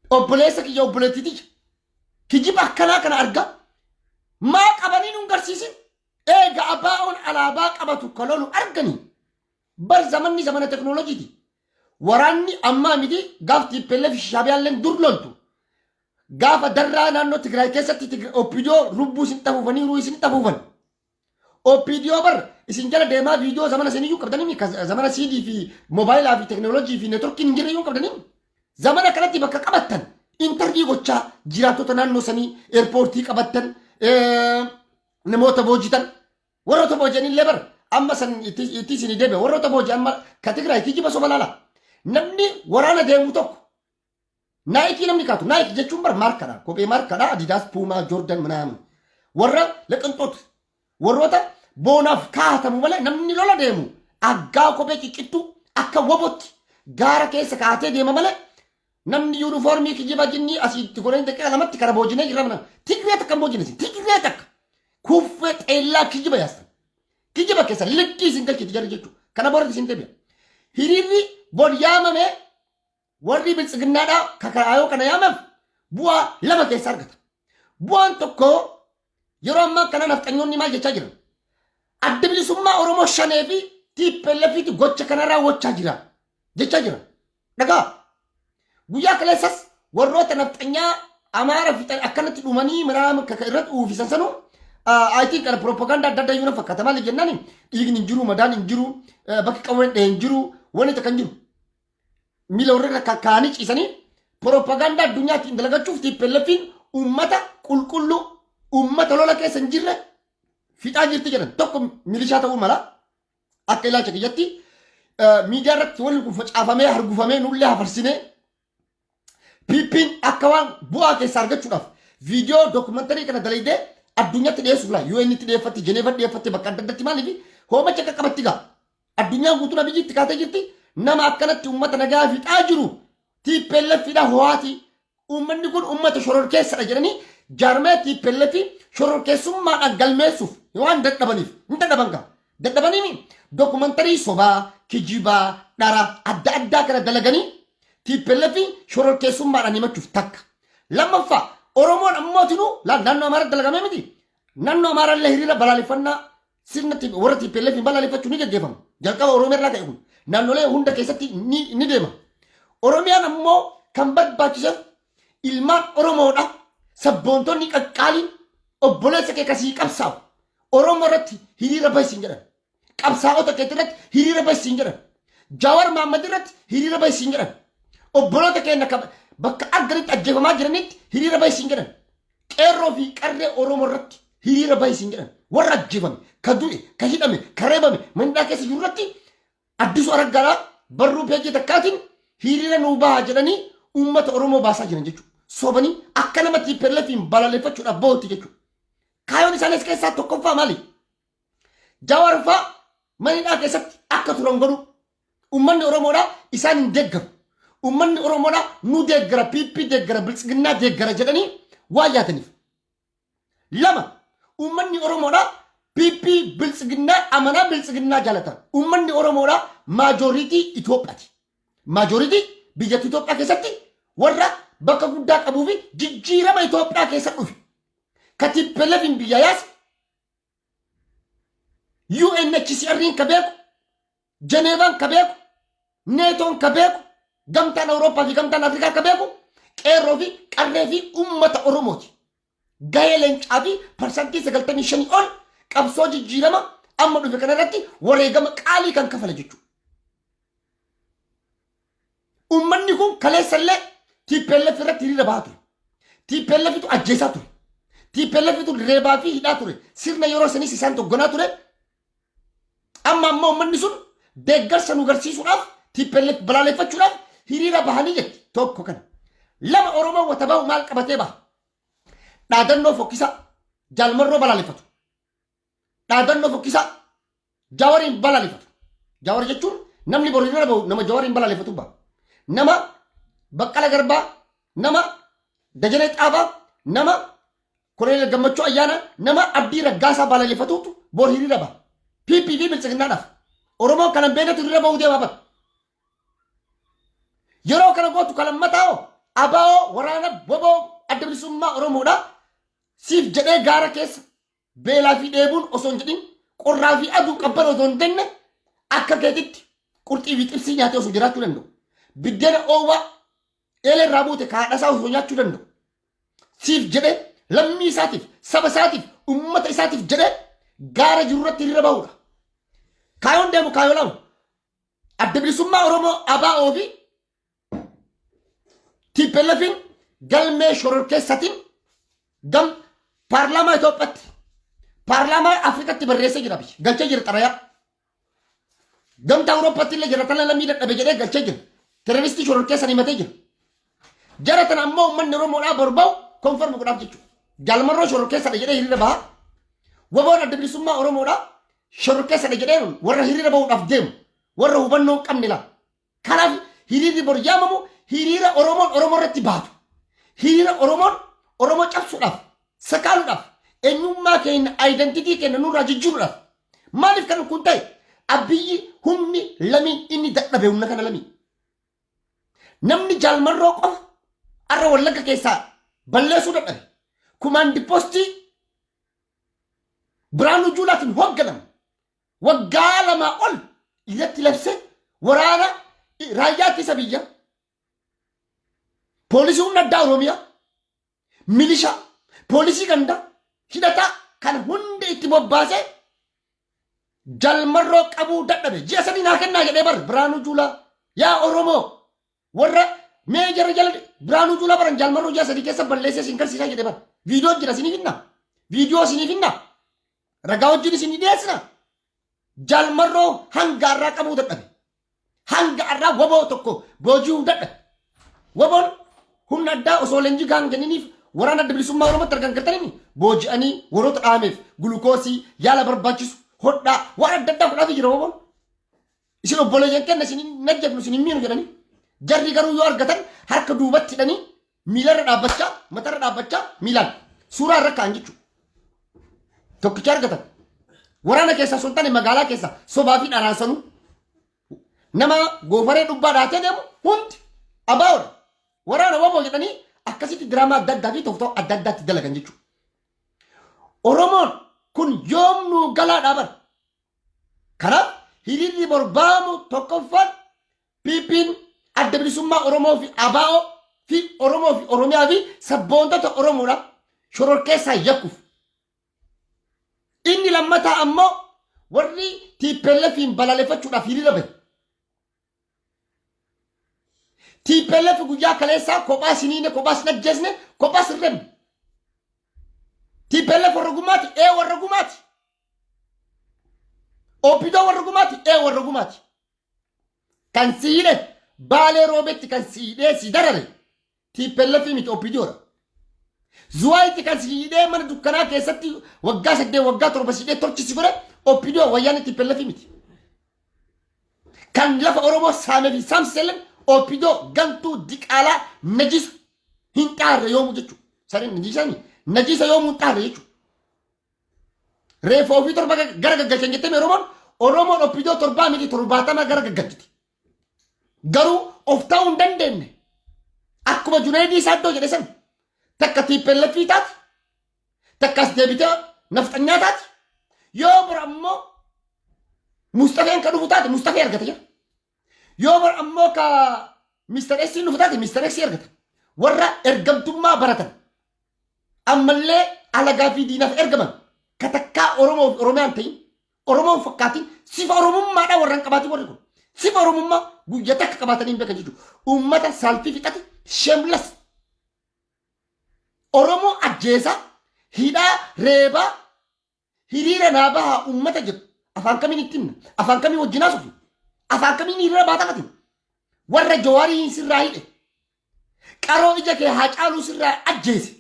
Obboleessa kiyya, obboleettii tiyya. Kijiba akkanaa kana argaa. Maa qabanii nun garsiisin? Eega ABO'n alaabaa qabatu ka lolu arganii. Bar zamanni zamana teknooloojiiti. Waraanni ammaa miti, gaaf TPLF Shaabiyaalleen dur loltu. Gaafa darraa naannoo Tigraay keessatti OPDO rubbuu isin xafuufanii, ruu isin xafuufan. OPDO bar isin jala deemaa viidiyoo zamana isin qabdanii, zamana CD fi moobaayilaa fi teknooloojii fi neetworkiin hin jirre iyyuu qabdanii. Zamana kanatti bakka qabattan interview gochaa jiraattota naannoo sanii, eerpoortii qabattan, namoota boojitan, warroota booji'anillee bar amma san itti isin deebi'a. Warroota booji'an amma ka Tigraay kijiba soba laala. Namni waraana deemu tokko Nike namni kaatu, Nike jechuun bar maarkadha, kophee maarkadha, Adidas, Puma, Jordan ምናምን warra ለቅንጦት warroota boonaaf kaatamu malee, namni lola deemu aggaa kophee ciccittuu akka wobotti gaara keessa kaatee deema malee, namni yuunifoormii kijiba jinnii asitti godhanii daqiiqa 2tti kana boojinee jira. Mana Tigree takka hin boojine. Tigree takka kuffee xeellaa kijiba yaastan, kijiba keessa likkii isin galchiti jarri jechuudha. Kana booda isin deebi'a. Hiriirri bor yaamame, warri biltsiginnaadhaa kakaayoo kana yaamaf bu'aa lama keessa argata. Bu'aan tokko, yeroo ammaa kana nafxanyoonni maal jechaa jiran? Adda Bilisummaa Oromoo shanee fi TPLFitu gocha kana raawwachaa jira jechaa jira. Dhagaa. Guyyaa kaleessas warroota nafxanyaa Amaara fixan akkanatti dhumanii miraama irratti uwwisan sanuu I think kana propaganda adda addaa iyyuu na fakkaata. Maaliif jennaan, dhiigni hin jiru, madaan hin jiru, bakki qawween dhahee hin jiru, wanni takka hin jiru. Miila warra irra kakkaa'anii ciisanii propaganda addunyaatti dalagachuuf TPLFiin uummata qulqulluu, uummata lola keessa hin jirre fixaa jirti jedhan. Tokko milishaa ta'uu mala. Akka ilaalcha kiyyatti miidiyaa irratti wanni kun facaafamee hargufamee nullee hafarsinee, PP'n akka waan bu'aa keessaa argachuudhaaf viidiyoo dookumentarii kana dalaydee addunyaatti dhiyeessuuf laa UN itti dhiyeeffatti, Jeneeva dhiyeeffatti, bakka adda addaatti. Maaliif hoomacha akka qabatti gaa addunyaan guutuun Abiyyi itti kaatee jirti. Nama akkanatti uummata nagaa fixaa jiru TPLF dha ho'aati, uummanni kun uummata shororkeessadha jedhanii jaarmee TPLF shororkeessummaadhaan galmeessuuf waan dadhabaniif, hin dadhaban gaa, dadhabanii dookumentarii sobaa, kijibaa, dhara adda addaa kana dalaganii TPLF shororkeessummaadhaan himachuuf takka. Lammaffaa, Oromoon ammootinuu naannoo Amaaraatti dalagamee miti. Naannoo Amaaraallee hiriira balaaleffannaa sirna warra TPLF hin balaaleffachuu ni gaggeeffama. Jalqaba Oromiyaa irraa ka'e kun naannolee hunda keessatti ni deema. Oromiyaan ammoo kan barbaachiseef ilmaan Oromoodha. Sabboontonni qaqqaaliin obboleessa kee kasii qabsaa'u Oromoo irratti hiriira baysiin jedhan. Qabsaa'ota keetti irratti hiriira baysiin jedhan. Jawar Mahammad irratti hiriira baysiin jedhan. Obboloota keenya bakka arganitti ajjeefamaa jiranitti hiriira baysiin jedhan. Qeerroo fi qarree Oromoo irratti hiriira baysiin jedhan. Warra ajjeefame, ka du'e, ka hidhame, ka reebame, mandaa keessa jiru irratti Addisuu Araggaadhaa barruu peejii takkaatiin hiriira nuu bahaa jedhanii uummata Oromoo baasaa jiran jechuudha. Sobanii akka nama TPLFiin balaaleffachuudhaaf bahutti jechuudha. Kaayoon isaaniis keessaa tokkoffaa maali? Jawar fa'aa mana keessatti akka turan godhu. Uummanni Oromoodhaa isaan hin deeggaru. Uummanni Oromoodhaa nu deeggara, PP deeggara, Biltsiginnaa deeggara jedhanii waan yaadaniif. Lama, uummanni Oromoodhaa PP, Biltsiginnaa amanaa, Biltsiginnaa jaalata. Uummanni Oromoodhaa majority Itoophiyaati. Majority biyyattii Itoophiyaa keessatti warra bakka guddaa qabuu fi jijjiirama Itoophiyaa keessa dhufe. Ka TPLFin biyya yaase, UNHCR'n ka beeku, Jeneevaan ka beeku, NATO'n ka beeku, gamtaan Awurooppaa fi gamtaan Afrikaa ka beeku qeerroo fi qarree fi uummata Oromooti. Gahee leencaa fi 95% ol qabsoo jijjiirama amma dhufe kanarratti wareegama qaalii kan kafale jechuudha. Uummanni kun kaleessallee TPLF irratti hiriira bahaa ture. TPLFtu ajjeesaa ture. TPLFtu reebaa fi hidhaa ture. Sirna yeroo sanis isaan togganaa ture. Amma ammoo uummanni sun deeggarsa nu garsiisuudhaaf, TPLF balaaleffachuudhaaf hiriira bahanii jetti tokko kana. Lama, Oromoo wata bahu maal qabatee baha? Dhaadannoo fokkisaa Jaalmarroo balaaleffatu. Dhaadannoo fokkisaa Jawariin balaaleffatu. Jawar jechuun namni boru hiriira bahu nama Jawariin balaaleffatu baha. Nama Baqqala Garbaa, nama Dajanee Xaafaa, nama Koloneel Gammachuu Ayyaana, nama Abdii Raggaasaa balaaleffatuutu bor hiriira baha. PP fi Biltsiginnaadhaaf. Oromoon kanan beeknetu hiriira bahuu deemaa bara. Yeroo kana gootu kan lammataa hoo ABO waraana waboo adda bilisummaa Oromoodha. Siif jedhee gaara keessa beelaa fi dheebuun osoo hin jedhin, qorraa fi aduu qabbana osoo hin jenne, akka keetitti qurxii fi xibsii nyaatee osoo jiraachuu danda'u. Biddeena oowwaa eelee irraa buute kaadhasaa osoo nyaachuu danda'u. Siif jedhee, lammii isaatiif, saba isaatiif, uummata isaatiif jedhee gaara jirurratti hiriira bahudha. Kaayoon deemu kaayoo lama. Adda bilisummaa Oromoo ABO fi TPLFin galmee shororkeessatiin gam paarlaamaa Itoophiyaatti, paarlaamaa Afrikaatti barreessee jira, biyya galchee jira xalayaa. Gamtaa Awurooppaatti illee jira, tana lammii dadhabe jedhee galchee jira. Terroristii shororkeessan himatee jira. Jara tana ammoo uummanni Oromoodhaa borba'u confirm godhaaf jechuudha. Jaalmarroo shororkeessadha jedhee hiriira baha. Waboon adda bilisummaa Oromoodhaa shororkeessadha jedhee warra hiriira bahuudhaaf deemu, warra hubannoo hin qabne laa. Kanaaf hiriirri bor yaamamu hiriira Oromoon Oromoo irratti baatu. Hiriira Oromoon Oromoo cabsuudhaaf, sakaaluudhaaf, eenyummaa keenya, identity keenya nurraa jijjiiruudhaaf. Maaliif kan kun ta'e? Abiyyi humni lamii inni dadhabe humna kana lamii. Namni Jaalmarroo qofa har'a Wallagga keessaa balleessuu dadhabe. Command postii Biraanuu Juulaatiin hoogganamu waggaa 2 ol irratti labsee, waraana raayyaa ittisa biyya, poolisii humna addaa Oromiyaa, milishaa, poolisii gandaa, hidhataa kan hunda itti bobbaasee Jaalmarroo qabuu dadhabe. Ji'a 3 naa kennaa jedhee bar Biraanuu Juulaa. Yaa Oromoo, warra mee jara jala Biraanuu Juulaa baran, Jaalmarroo ji'a 3 keessa balleessee isin garsiisaa jedhee bar. Viidiyoo jira, isinii finna. Viidiyoo isinii finna. Ragaa wajjin isinii dhiyeessina. Jaalmarroo hanga har'aa qabuu dadhabe. Hanga har'aa waboo tokko booji'uu dadhabe. Waboon humna addaa osoo leenjii gahaan kenniniif waraana adda bilisummaa Oromootti argan gartanii booji'anii warroota dhaameef gulukoosii, yaala barbaachisu, hodhaa, waan adda addaa godhaafii jira waboon. Isin obboleeyyan kenna, isin hin ajjeefnu, isin hin miinu jedhanii. Jarri garuu yoo argatan harka duubatti hidhanii miilarra dhaabbachaa, matarra dhaabbachaa, miilaan suuraa irra kaa'an jechuudha. Tokkicha argatan. Waraana keessaa osoo hin taane magaalaa keessa sobaa fi dharaansanuu nama goofaree dhubbaa dhaatee deemu hundi abaa'oodha. Waraana waboo jedhanii akkasitti diraamaa adda addaa fi tooftaa adda addaatti dalagan jechuudha. Oromoon kun yoom nuu galaa dhaaban? Kanaaf hiriirri borbaamu tokkoffaan PP'n adda bilisummaa Oromoo fi ABO fi Oromoo fi Oromiyaa fi sabboontota Oromoodha shororkeessaa yakkuuf. Inni lammataa ammoo warri TPLFin balaaleffachuudhaaf hiriira bahe. TPLF guyyaa kaleessaa kophaa siniine, kophaa sin ajjeesne, kophaa sin rebne. TPLF warra gumaati, ee warra gumaati. OPDO warra gumaati, ee warra gumaati. Kan si hidhe Baalee Roobetti, kan si hidhee si darare TPLF miti, OPDOdha. Zuwaayitti kan si hidhee mana dukkanaa keessatti waggaa 8, waggaa 7 si hidhee torchisi godhe OPDO wayyaanee TPLF miti. Kan lafa Oromoo saamee fi saamsise OPDO gantuu diqaalaa najisa hin xaarre yoomuu jechuudha. Sareen najisani najisa yoomuu hin xaarre jechuudha. Reeffa ofii 7 gara gaggalchan jettee Oromoon OPDO 7 miti, 70 gara gaggalchiti. Garuu of ta'uu hin dandeenye. Akkuma Junaydii Saaddoo jedhe san, takka TPLF taati, takka as deebitee nafxanyaa taati. Yoo bora ammoo Mustafeen ka dhufu taate, Mustafee argata jira. Yoo bora ammoo ka Mr. S dhufu taate, Mr. S argata. Warra ergamtummaa baratan ammallee alagaa fi diinaaf ergaman, ka takkaa Oromoo fi Oromiyaan ta'in, Oromoon fakkaatiin, sifa Oromummaadhaa warra hin qabaatin, warri kun sifa Oromummaa guyya takka qabaatanii hin beekan jechuudha. Uummata saalfii fixate, shameless. Oromoo ajjeesaa, hidhaa, reebaa, hiriira naa bahaa uummata jedhu afaan kamiin itti himna? Afaan kamiin wajjin haasofna? Afaan kamiin hiriira baatafati? Warra Jawaarii sirraa hidhe, qaroo ija kee haa caaluu sirraa ajjeese.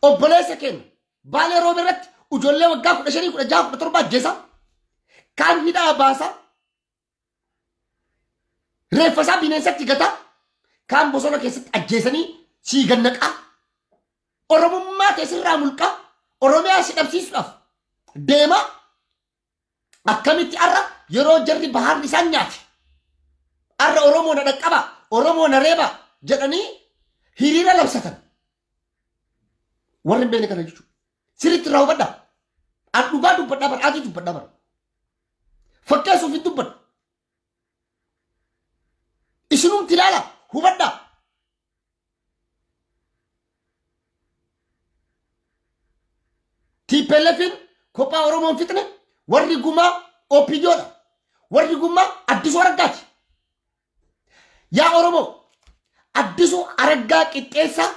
Obboleessa keenya Baalee Roobe irratti ijoollee waggaa 15, 16, 17 ajjeesaa. Kaan hidhaa baasaa. Reeffa isaa bineensatti gataa. Kaan bosona keessatti ajjeesanii sii gannaqaa. Oromummaa kee sirraa mulqaa. Oromiyaa si dhabsiisuudhaaf deemaa. Akkamitti har'a yeroo jarri bahaarri isaan nyaate, har'a Oromoo na dhaqqabaa, Oromoo na reebaa jedhanii hiriira labsatan. Warri hin beekne kana jechuudha. Sirriitti irraa hubadhaa. An dhugaa dubbadhaa bara, adii dubbadhaa bara. Fakkeessuuf hin dubbadhu. Isinumti ilaala, hubadhaa. TPLFin kophaa Oromoon fixne warri gumaa OPDOdha. Warri gumaa Addisuu Araggaati. Yaa Oromoo Addisuu Araggaa qixxeessaa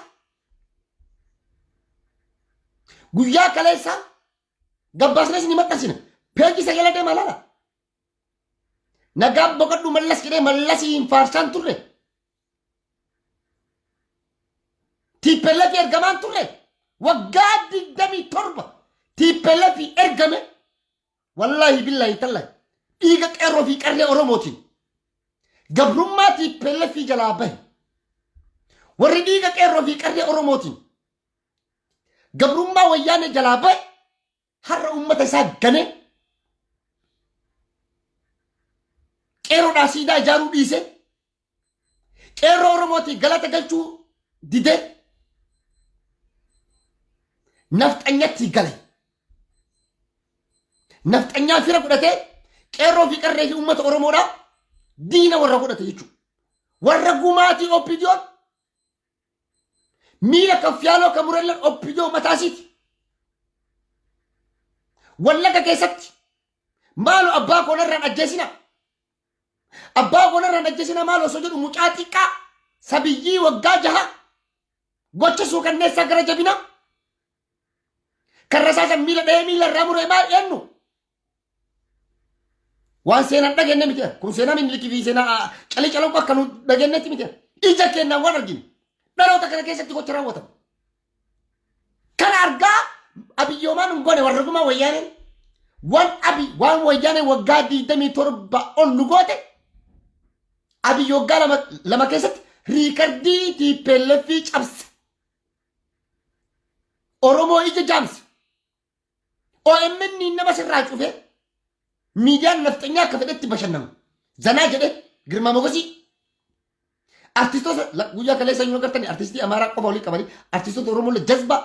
guyyaa kaleessaa gabbaasnes ni maxxansina. Peejii isa jala deemaa laala. Nagaan boqodhu Mallas jedhee Mallasii hin faarsaan turre. TPLF ergamaan turre. Waggaa 27 TPLF ergame. Wallaahi billaahi tallaahi dhiiga qeerroo fi qarree Oromootiin gabrummaa TPLF jalaa bahe. Warri dhiiga qeerroo fi qarree Oromootiin gabrummaa wayyaanee jalaa bahe har'a uummata isaa ganee qeerroodhaa siidaa ijaaruu dhiisee qeerroo Oromootii galata galchuu didee nafxanyatti gale. Nafxanyaa fira godhatee qeerroo fi qarree fi uummata Oromoodhaa diina warra godhate jechuudha. Warra gumaatii OPDOn Miila kaffiyaaloo kan murellan OPDO mataasiiti. Wallaga keessatti maalo abbaa koo narraan ajjeesina. Abbaa koo narraan ajjeesina maalo osoo jedhu mucaa xiqqaa sabiyyii waggaa jaha gocha suukanneessaa gara jabina kan rasaasan miila dhahee miila irraa muree maal eenyu? Waan seenaan dhageenye miti. Kun seenaa Minilikii fi seenaa calii calanqoo akka nu dhageenyetti miti. Ija keenyaan waan arginu. Dhaloota kana keessatti gocha raawwatamu. Kana argaa abiyyoomaan hin goone warra gumaa wayyaaneen waan abi waan wayyaaneen waggaa 27 ol nu goote Abiyyi waggaa lama keessatti riikardii TPLF cabse. Oromoo ija jaamse. OMN nama sirraa cufee miidiyaan nafxanyaa akka fedhetti bashannanu. Zanaa jedhee Girmaa Mogosii. Artistoota guyyaa kaleessa yoo agartani artistii Amaaraa qofa olii qabanii artistoota Oromoo illee jazbaa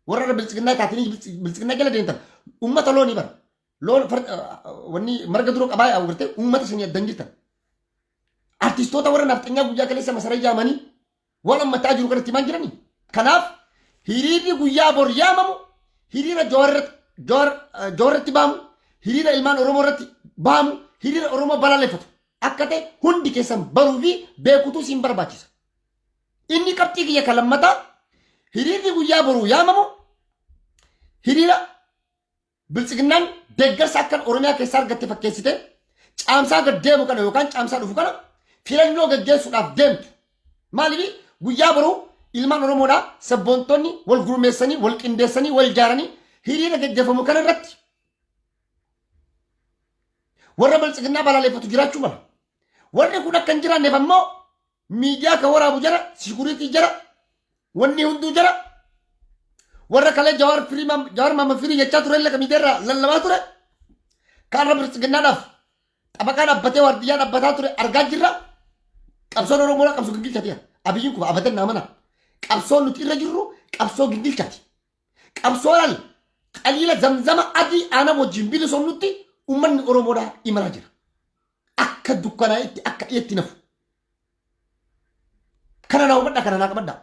warra irra biltsiginnaa taatanii biltsiginnaa jala deemtan uummata loonii bara. Loon wanni marga dura qabaa yaa'u gartee uummata isinii addan jirtan. Artistoota warra nafxanyaa guyyaa kaleessa masara yaamanii waan amma ta'aa jiru kanatti himaan jiranii. Kanaaf hiriirri guyyaa bor yaamamu hiriira Jawaar irratti ba'amu, hiriira ilmaan Oromoo irratti ba'amu, hiriira Oromoo balaaleffatu akka ta'e hundi keessan baruu fi beekutu isin barbaachisa. Inni qabxii kiyya kan lammataa hiriirri guyyaa boruu yaamamu hiriira Biltsiginnaan deeggarsa akkan Oromiyaa keessaa argatte fakkeessitee caamsaa gad deemu kana yookaan caamsaa dhufu kana filannoo gaggeessuudhaaf deemtu. Maaliif guyyaa boruu ilmaan Oromoodhaa sabboontonni wal gurmeessanii, wal qindeessanii, wal ijaaranii hiriira gaggeeffamu kana irratti warra biltsiginnaa balaaleffatu jiraachuu mala. Warri kun akka hin jiraanneef ammoo miidiyaa kan waraabu jara, sikuriitii jara, wanni hunduu jara. Warra kalee Jawaar firii Jawaar Maamma firii jechaa ture illee kan miidiyaa irraa lallabaa ture. Kan irra biltsiginnaadhaaf xabaqaa dhaabbatee waardiyyaa dhaabbataa ture argaa jirra. Qabsoon Oromoodhaa qabsoo gingilchaati. Abiyyiin kun abadan naa mana. Qabsoon nuti irra jirru qabsoo gingilchaati. Qabsoo laal qaliila zamzama adii aanan wajjin bilisoomnutti uummanni Oromoodhaa imalaa jira. Akka dukkanaa'etti akka dhiyetti nafu. Kana naa hubadhaa kana naa qabadhaa.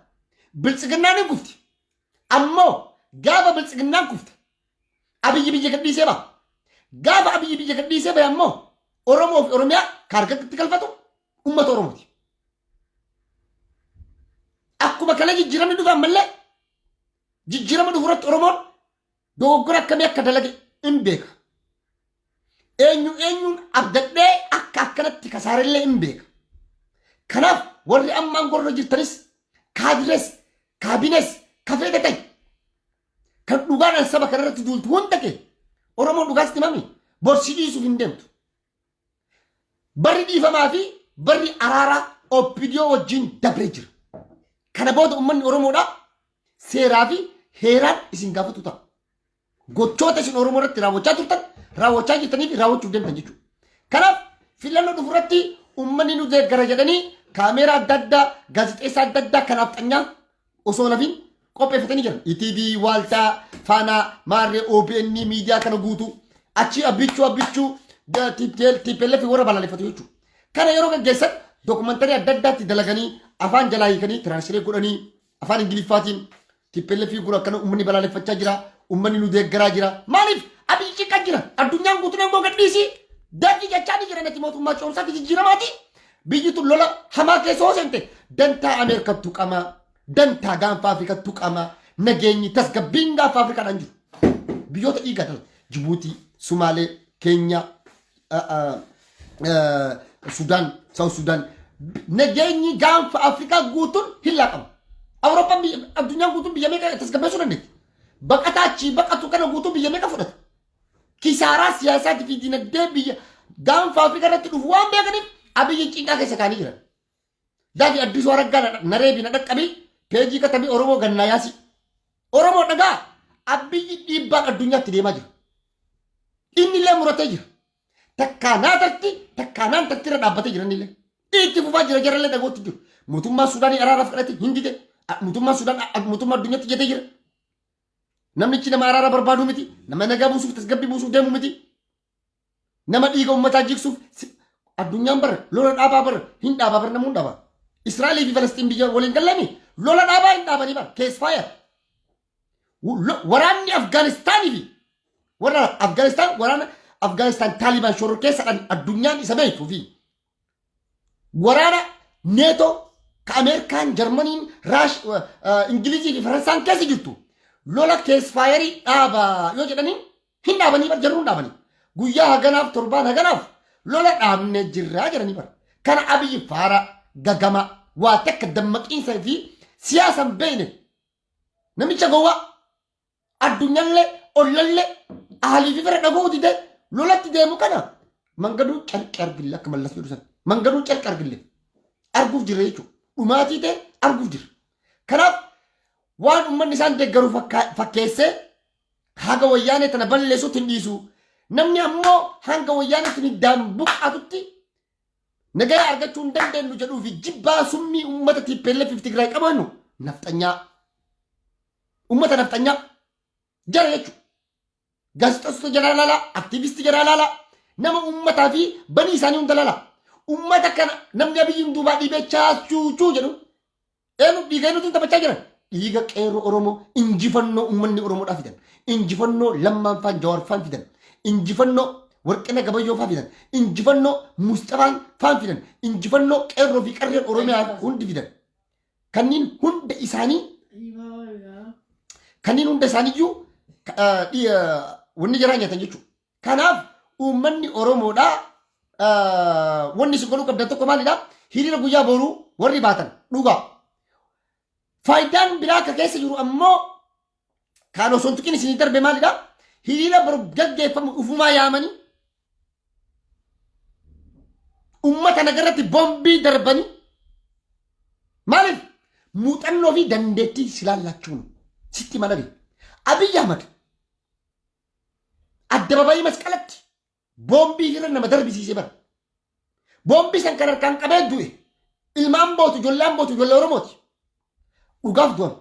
Biltsiginnaan hin kufti. Ammoo gaafa biltsiginnaan kufte Abiyyi biyya gadhiisee ba'a. Gaafa Abiyyi biyya gadhiisee bahe ammoo Oromoo fi Oromiyaa ka harkatti galfatu uummata Oromooti. Akkuma kana jijjiiramni dhufe ammallee jijjiirama dhufu irratti Oromoon dogoggora akkamii akka dalage hin beeka. Eenyu eenyuun abdadhee akka akkanatti kasaarellee hin beeka. Kanaaf warri amma aangoo irra jirtanis kaadirees kaabinees kafeete ta'e kan dhugaadhaan saba kanarratti duultu hunda kee Oromoon dhugaas himami borsi dhiisuuf hin deemtu. Barri dhiifamaa fi barri araaraa OPDO wajjin dabree jira. Kana booda uummanni Oromoodhaa seeraa fi heeraan isin gaafatu ta'a. Gochoota isin Oromoo irratti raawwachaa turtan, raawwachaa jirtanii fi raawwachuuf deemtan jechuudha. Kanaaf filannoo dhufu irratti uummanni nu deeggara jedhanii Kaameeraa adda addaa, gaazexeessaa adda addaa kan nafxanyaa osoo nafin qopheeffatanii jiran. ETV, Waaltaa, Faanaa, Maarree, OBN, miidiyaa kana guutuu. Achi abbichuu abbichuu TPLF warra balaaleffatu jechuudha. Kana yeroo gaggeessan documentary adda addaatti dalaganii, afaan jalaa hiikanii, translate godhanii, afaan Ingiliffaatiin TPLF kun akkana uummanni balaaleffachaa jira, uummanni nu deeggaraa jira. Maaliif Abiyyi ciqqaa jira? Addunyaan guutuun aangoo gadhiisii dafii jechaa ni jira natti mootummaa ce'umsaatti jijjiiramaati. Biyyi tun lola hamaa keessa hoo seente dantaa Ameerikattu qama, dantaa gaanfa Afrikattu qama, nageenyi tasgabbiin gaanfa Afrikaadhaan jiru. Biyyoota dhiigaa dhala Jibuutii, Sumaalee, Keenyaa, Sudaan, South Sudan, nageenyi gaanfa Afrikaa guutuun hin laaqamu. Awurooppaan biyya addunyaan guutuun biyya meeqa tasgabbeessuu dandeetti? Baqataa achii baqatu kana guutuun biyya meeqa fudhata? Kisaaraa siyaasaatii fi dinagdee biyya gaanfa Afrikaa irratti dhufu waan beekaniif Abiyyi cinqaa keessa kaanii jiran. Daafi Addisuu Araggaa nareebi na dhaqqabii peejii katabii Oromoo gannaa yaasi. Oromoo dhagaa, Abiyyi dhiibbaan addunyaatti deemaa jira. Inni illee muratee jira. Takkaa naa tarti, takkaa naan tarti irra dhaabbatee jira inni illee. Itti fufaa jira, jarallee dhagootti jiru. Mootummaan Sudaanii araaraaf kadhate hin dide. Mootummaan Sudaan mootummaa addunyaatti jedhee jira. Namnichi nama araara barbaadu miti. Nama nagaa buusuuf, tasgabbii buusuuf deemu miti. Nama dhiiga uummataa jigsuuf addunyaan bara lola dhaabaa bara hin dhaabaa bara namuu hin dhaabaa. Israa'elii fi Falastiin biyya waliin galanii lola dhaabaa hin dhaabanii bara ceasefire. Waraanni Afgaanistaanii fi warra Afgaanistaan, waraana Afgaanistaan Taalibaan shororkeessadhaan addunyaan isa beektuu fi waraana Neetoo ka Ameerikaan, Jarmaniin, Raash, Ingilizii fi Faransaan keessa jirtu lola ceasefire dhaabaa yoo jedhanii hin dhaabanii bar, jarruu hin dhaabanii. Guyyaa haganaaf, torbaan haganaaf lola dhaabnee jirraa jedhanii bar. Kana Abiyyi faara gagama waa takka dammaqiinsa fi siyaasa hin beekne, namicha gowwaa addunyallee ollallee ahalii fi fira dhagoo didee lolatti deemu kana mangaduu carqi argille, akka Mallas jedhu sana mangaduu carqi argille arguuf jirra jechuudha. Dhumaatii ta'e arguuf jirra. Kanaaf waan uummanni isaan deeggaru fakkeessee haga wayyaanee tana balleessuutti hin dhiisu. Namni ammoo hanga wayyaanee tuni hiddaan buqqaatutti nagaya argachuu hin dandeenyu jedhuu fi jibbaa summii uummata TPLF fi Tigraay qabannu nafxanyaa. Uummata nafxanyaa jara jechuudha. Gaazexeessota jaraa laalaa, aktiivistii jaraa laalaa, nama uummataa fi banii isaanii hunda laalaa. Uummata kana namni Abiyyiin duubaa dhiibee chaachuu jedhu eenyu? Dhiiga eenyutu taphachaa jiran? Dhiiga qeerroo Oromoo, injifannoo uummanni Oromoodhaa fidan. Injifannoo Lammaan faan, Jawaar faan fidan. Injifannoo Warqina Gabayyoo faan fidan. Injifannoo Musxafaan faan fidan. Injifannoo qeerroo fi qarreen Oromiyaa hundi fidan. Kanneen hunda isaanii, kanneen hunda isaaniiyyuu wanni jaraa nyaatan jechuudha. Kanaaf uummanni Oromoodhaa wanni isin godhuu qabdan tokko maalidha? Hiriira guyyaa boruu warri baatan dhugaa. Faayidaan biraa akka keessa jiru ammoo kaan osoo hin tuqin isinii darbe maalidha? Hiriira boru gaggeeffamu ufumaa yaamanii uummata nagarratti boombii darbanii maaliif muuxannoo fi dandeettii silaallachuun sitti malabe. Abiyyi Ahmad addababayii Masqalatti boombii hiriira nama darbisiisee bara. Boombii san kan harkaan qabee du'e ilmaan bootu, ijoolleen bootu, ijoollee Oromooti. Dhugaaf du'an,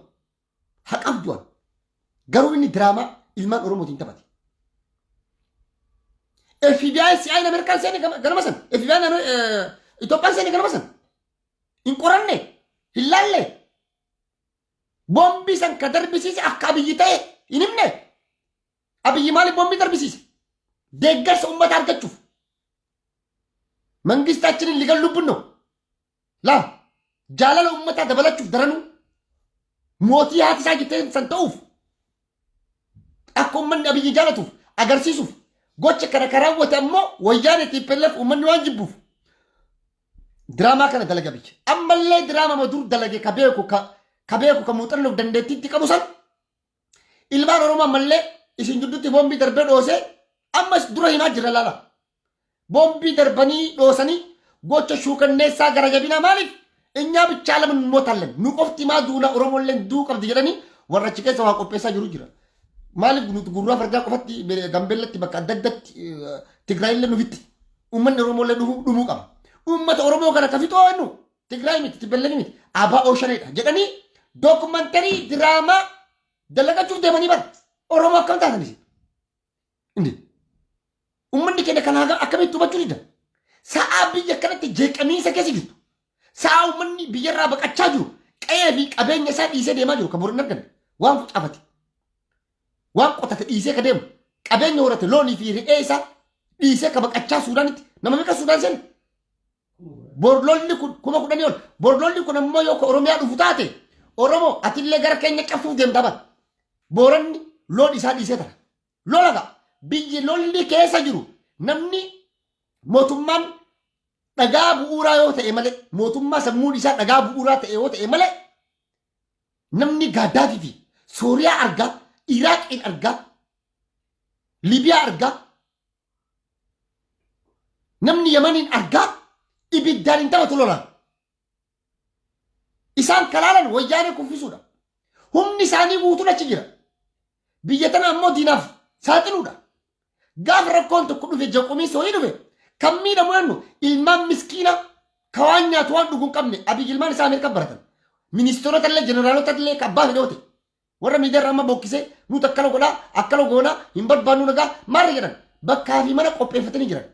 haqaaf du'an. Garuu inni diraamaa ilmaan Oromootiin taphate. FBI, CIA Ameerikaan seene ganama san. FBI Itoophiyaan seene ganama san. Hin qoranne, hin laalle. Boombii san ka darbisiise akka Abiyyi ta'e hin himne. Abiyyi maaliif boombii darbisiise? Deeggarsa uummata argachuuf. መንግስታችንን ሊገሉብን ነው laa jaalala uummataa dabalachuuf, daranuu mootii haati isaa jettee san ta'uuf, akka uummanni Abiyyi jaalatuuf agarsiisuuf gocha kana kan raawwate ammoo wayyaanee TPLF uummanni waan jibbuuf diraamaa kana dalaga biyya. Ammallee diraamaa dur dalage ka beeku, ka beeku, ka muuxannoof dandeettiitti qabu san ilmaan Oromoo ammallee isin gidduutti boombii darbee dhoosee ammas dura himaa jira laala. Boombii darbanii dhoosanii gocha shuukanneessaa gara jabinaa maaliif እኛ ብቻ ለምን እንሞታለን, nu qofti maa duuna, Oromoolleen duu qabdi jedhanii warra achi keessa waa qopheessaa jiru jira. Maaliif nuti gurraa fardaa qofatti Gambeellatti bakka adda addaatti Tigraayillee nufitti uummanni Oromollee dhumuu qaba. Uummata Oromoo kana ka fixoo eenyu? Tigraay miti, Tibbellanii miti, ABO shaneedha jedhanii dookumantarii diraamaa dalagachuuf deemanii bara. Oromoo akkam taatan isin? Indi uummanni keenya kan haga akkamitti hubachuu dida? Sa'aa biyya kanatti jeeqamiinsa keessa jirtu. Sa'aa uummanni biyyarraa baqachaa jiru. Qe'ee fi qabeenya isaa dhiisee deemaa jiru kan boru hin arganne. Waan facaafate. Waan qotate dhiisee ka deemu. Qabeenya horate loonii fi re'ee isaa dhiisee ka baqachaa Suudaanitti. Nama meeqa Suudaan seene? Bor lolli kun 10,000 ol. Bor lolli kun ammoo yoo ka Oromiyaa dhufu taate Oromoo atillee gara keenya cabsuuf deemta bara. Booranni loon isaa dhiisee tara. Lola ga'a. Biyyi lolli keessa jiru namni mootummaan dhagaa bu'uuraa yoo ta'e malee mootummaa sammuun isaa dhagaa bu'uuraa ta'e yoo ta'e malee namni Gaadaafii fi Sooriyaa argaa, Iraaqiin argaa, Liibiyaa argaa, namni Yamaniin argaa ibiddaan hin taphatu lolaan. Isaan kalaalan wayyaanee kuffisuudha. Humni isaanii guutuun achi jira. Biyya tana ammoo diinaaf saaxiluudha. Gaafa rakkoon tokko dhufe jeequmiinsa wayii dhufe kan miidhamu eenyu ilmaan miskiina ka waan nyaatu waan dhugu hin qabne Abiy ilmaan isaa Ameerikaa baratan. Ministeerota illee jeneraalota illee ka abbaa fedhe warra miidiyaa irraa amma bokkisee nuti akkana godhaa akkana goonaa hin barbaannu nagaa maarra jedhan bakkaa fi mana qopheeffatanii jiran.